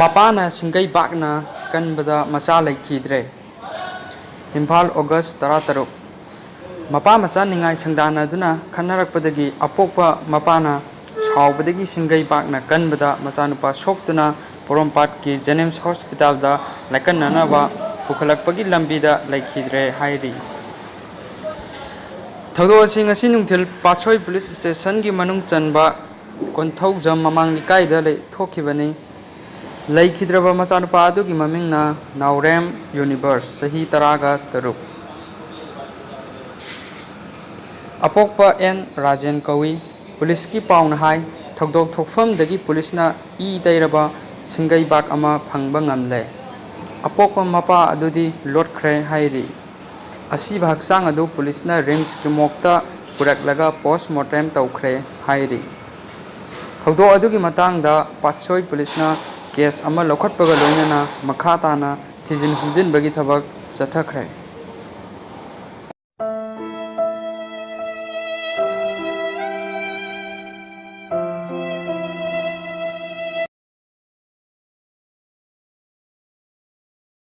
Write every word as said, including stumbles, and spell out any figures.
ꯃꯄꯥꯅ ꯁꯤꯡꯒꯩꯕꯥꯛꯅ ꯀꯟꯕꯗ ꯃꯆꯥ ꯂꯩꯈꯤꯗ꯭ꯔꯦ꯫ ꯏꯝꯐꯥꯜ, ꯑꯣꯒꯁ ꯇꯔꯥꯇꯔꯨꯛ꯫ ꯃꯄꯥ ꯃꯆꯥ ꯅꯤꯡꯉꯥꯏ ꯁꯪꯗꯥꯟꯅꯗꯨꯅ ꯈꯠꯅꯔꯛꯄꯗꯒꯤ ꯑꯄꯣꯛꯄ ꯃꯄꯥꯅ ꯁꯥꯎꯕꯗꯒꯤ ꯁꯤꯡꯒꯩꯕꯥꯛꯅ ꯀꯟꯕꯗ ꯃꯆꯥꯅꯨꯄꯥ ꯁꯣꯛꯇꯨꯅ ꯄꯣꯔꯣꯝꯄꯥꯠꯀꯤ ꯖꯦꯅꯤꯝꯁ ꯍꯣꯁꯄꯤꯇꯥꯜꯗ ꯂꯥꯏꯀꯠꯅꯅꯕ ꯄꯨꯈꯠꯂꯛꯄꯒꯤ ꯂꯝꯕꯤꯗ ꯂꯩꯈꯤꯗ꯭ꯔꯦ ꯍꯥꯏꯔꯤ꯫ ꯊꯧꯗꯣꯛ ꯑꯁꯤ ꯉꯁꯤ ꯅꯨꯡꯊꯤꯜ ꯄꯥꯠꯁꯣꯏ ꯄꯨꯂꯤꯁ ꯁ꯭ꯇꯦꯁꯟꯒꯤ ꯃꯅꯨꯡ ꯆꯟꯕ ꯀꯣꯟꯊꯧꯖꯝ ꯃꯃꯥꯡ ꯂꯩꯀꯥꯏꯗ ꯂꯩ-, ꯊꯣꯛꯈꯤꯕꯅꯤ꯫ ꯂꯩꯈꯤꯗ꯭ꯔꯕ ꯃꯆꯥꯅꯨꯄꯥ ꯑꯗꯨꯒꯤ ꯃꯃꯤꯡꯅ ꯅꯥꯎꯔꯦꯝ ꯌꯨꯅꯤꯚꯔꯁ, ꯆꯍꯤ ꯇꯔꯥꯒ ꯇꯔꯨꯛ꯫ ꯑꯄꯣꯛꯄ ꯑꯦꯟ ꯔꯥꯖꯦꯟ ꯀꯧꯏ꯫ ꯄꯨꯂꯤꯁꯀꯤ ꯄꯥꯎꯅ ꯍꯥꯏ, ꯊꯧꯗꯣꯛ ꯊꯣꯛꯐꯝꯗꯒꯤ ꯄꯨꯂꯤꯁꯅ ꯏ ꯇꯩꯔꯕ ꯁꯤꯡꯒꯩꯕꯥꯛ ꯑꯃ ꯐꯪꯕ ꯉꯝꯂꯦ꯫ ꯑꯄꯣꯛꯄ ꯃꯄꯥ ꯑꯗꯨꯗꯤ ꯂꯣꯠꯈ꯭ꯔꯦ ꯍꯥꯏꯔꯤ꯫ ꯑꯁꯤꯕ ꯍꯛꯆꯥꯡ ꯑꯗꯨ ꯄꯨꯂꯤꯁꯅ ꯔꯤꯝꯁꯀꯤ ꯃꯣꯔꯒꯇ ꯄꯨꯔꯛꯂꯒ ꯄꯣꯁꯃꯣꯔꯇꯦꯝ ꯇꯧꯈ꯭ꯔꯦ ꯍꯥꯏꯔꯤ꯫ ꯊꯧꯗꯣꯛ ꯑꯗꯨꯒꯤ ꯃꯇꯥꯡꯗ ꯄꯥꯠꯁꯣꯏ ꯄꯨꯂꯤꯁꯅ ꯀꯦꯁ ꯑꯃ ꯂꯧꯈꯠꯄꯒ ꯂꯣꯏꯅꯅ ꯃꯈꯥ ꯇꯥꯅ ꯊꯤꯖꯤꯟ ꯍꯨꯝꯖꯤꯟꯕꯒꯤ ꯊꯕꯛ ꯆꯠꯊꯈ꯭ꯔꯦ꯫